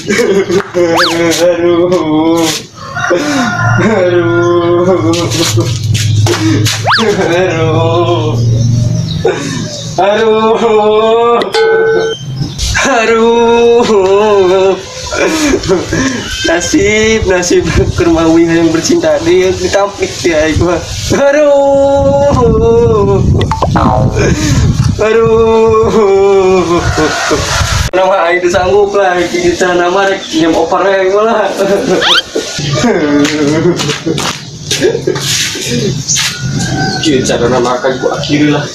Aduh. Aduh. Aduh. Aduh. Aduh. Nasib, nasib ke rumah yang bercinta dia ditampik dia aing mah. Aduh. Aduh. Nama aing teu sanggup lah kita nama rek nyem oper aing mah lah. Kieu cara nama akan ku akhiri lah.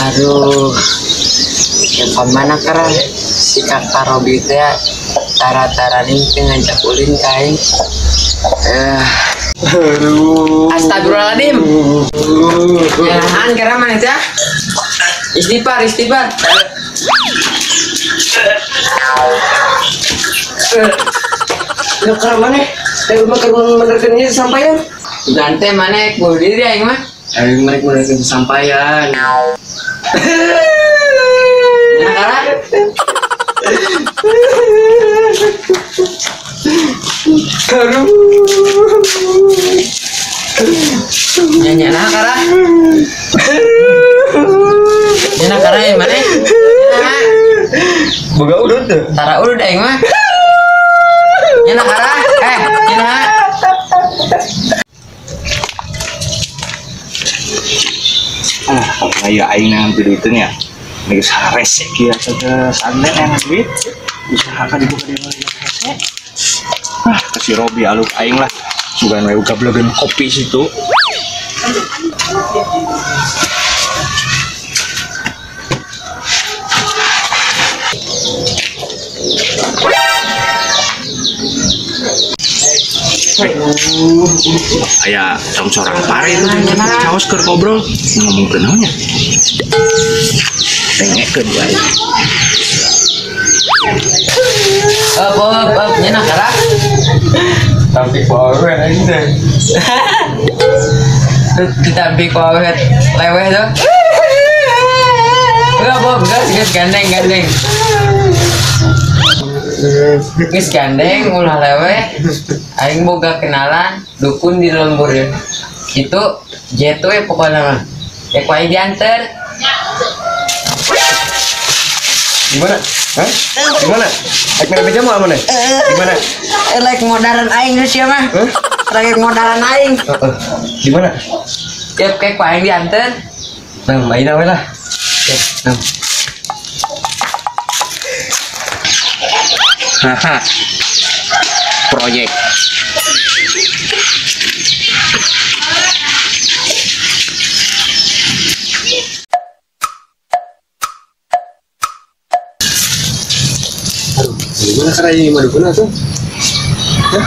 Aduh, yang kemana kera si kakak Robi teh tara-tara nih ngajak ulin kain. Aduh. Astagfirullahaladzim. Jalan kera mana teh? Istighfar, istighfar. Lu kera mana? Dari rumah ke menerkennya sampaian. Gante mana bunuh diri aing mah? Aing mereka menerken sampaian. Nah, kara? Aduh. Nyanyi nah kara? Nyanyi kara yang mana? Boga udut tuh. Tara udut aing mah. Nyanyi kara? Nyanyi. Ah, ayo aing nang duitnya. Geus rese kieu teh santai yang duit. Usahakan dibuka di mana rese. Ah, ke si Robi aluk aing lah. Sugan we gablegeun kopi situ. Aya congcorang pare itu caos keur ngobrol ngomongkeun naon nya. Dengekeun bae. Up up up nya kara. Tampik bawe aing teh. Ditampik bawe leweh tuh. Up up gas gas gandeng gandeng. Geus gandeng ulah leweh. Aing boga kenalan dukun di lembur ya. Itu jetu ya pokoknya mah. Ya ku aing dianter. Gimana? Hah? Gimana? Aing mere beja moal maneh? Gimana? Lek modaran aing geus sia mah. Lek modaran aing. Heeh. Gimana? Ya kayak ku aing dianter. Nah, main we lah. Nah. Haha. Proyek. Aduh, gimana cara ini madukun atuh? Hah?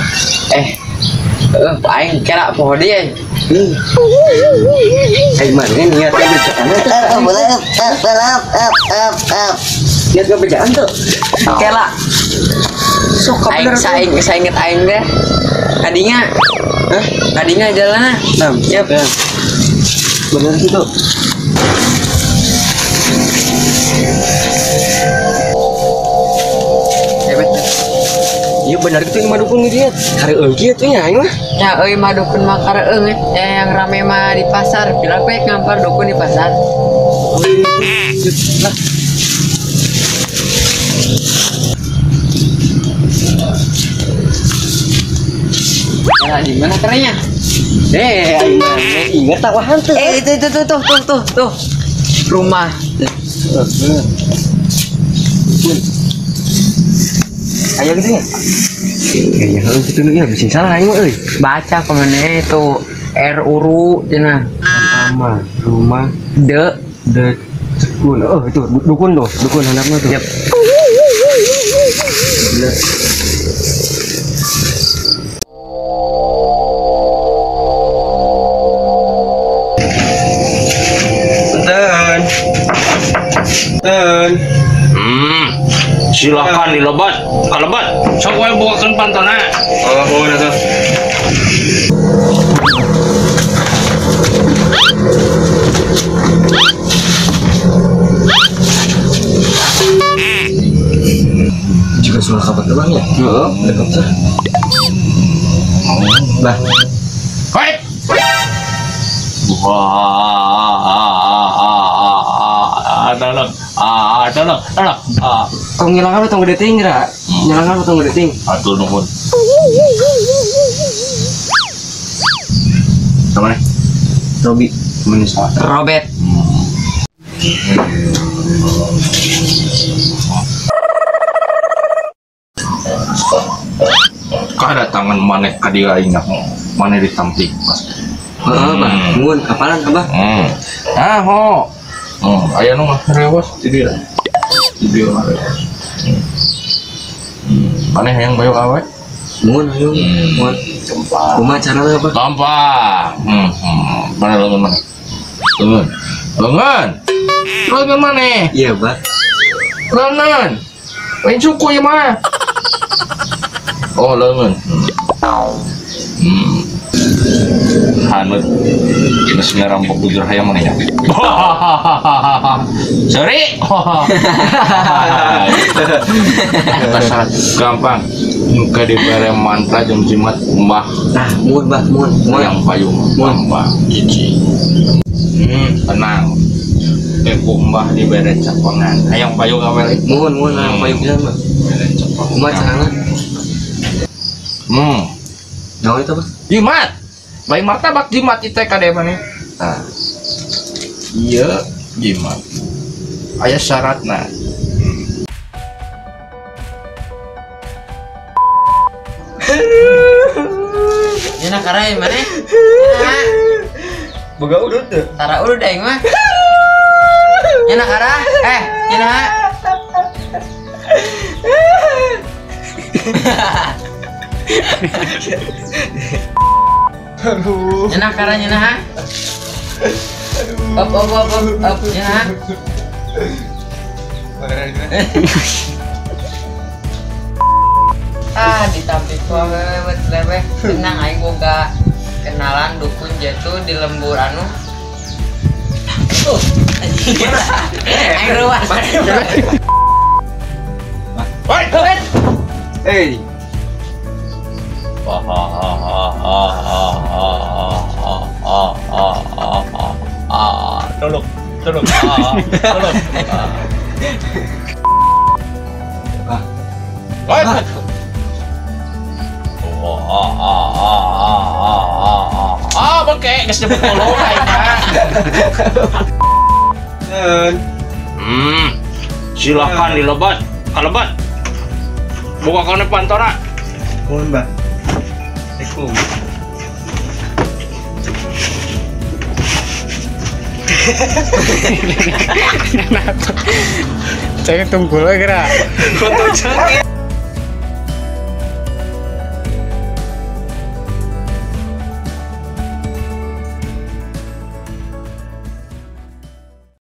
Aing kira poho dia. Aing mana niatnya bejaan tuh? Niat gak bejaan tuh? Kela. Sok aing saing sainget aing deh. Tadinya. Hah? Tadinya jalanna. Nah, yep. Bener gitu. Iya benar gitu yang madukun gitu ya. Kareueung kieu tuh nya aing mah. Ya euy madukun mah kareueung ya, yang rame mah di pasar. Bilang we ngampar dukun di pasar. Lah. Ya, di mana kerennya? Aing mah inget tak wah hantu. Itu itu tuh tuh tuh tuh tuh. Rumah. Ayo gitu ya. Kayaknya kalau gitu nih bisa salah aing mah euy. Baca komennya itu R uru cenah. Pertama, rumah de de dukun. Oh, itu dukun tuh, dukun handapna tuh. Yep. Bener. Punten. Punten. Silakan dilebat, kalebat. Sok wae bukakeun pantona. Oh, boleh tuh. Juga suara kapal terbang ya? Heeh, helikopter. Bah. Hoi. Wah, tolong. Tolong, tolong. Tong ngilangan tong gede ting geura. Ngilangan tong gede ting. Atur nuhun. Sama nih. Robi, manis. Robert. Kedatangan maneh ka dieu aing maneh ditampik pas. Heeh, Bah. Mun apalan Abah? Ah, ho. Aya nu mah rewas di dieu. Di dieu mah rewas. Maneh hayang bayo awe? Mun hayang. Mun. Kumaha carana Abah? Gampang. Mana leungeun maneh? Leungeun. Leungeun. Leungeun maneh. Iya, Bah. Leungeun. Lain suku ieu mah. Oh, leungeun. Hanut. Geus ngarampok bujur hayam maneh nya. Sorry. Eta gampang. Muka dibere mantra jeung jimat mbah. Nah, mun bah, mun. Yang payung mbah hiji. Tenang. Ku mbah dibere cepengan. Hayang payung awe. Mun, mun hayang payung pisan, Mbah. Bere cepengan. Kumaha carana? Naon itu, Bah? Jimat. Baik martabak jimat itu kade maneh. Nah. Ieu jimat. Aya syaratna. Nya karai maneh? Boga udut teu? Tara udut aing mah. Nya kara? Nya. Aduh. Nya kara nya ha? Op op op op op nya. Ah, ditampik ku awewe leweh. Tenang aing boga kenalan dukun jatuh di lembur anu. Aing ruas. Woi. Hey. Tolong, tolong, tolong. Oke, geus nyebut tolong aing mah. Silakan dilebat, kalebat. Bukakeun pantona. Mun, Bah. Assalamualaikum. Saya tunggu lagi, Ra. Foto cantik.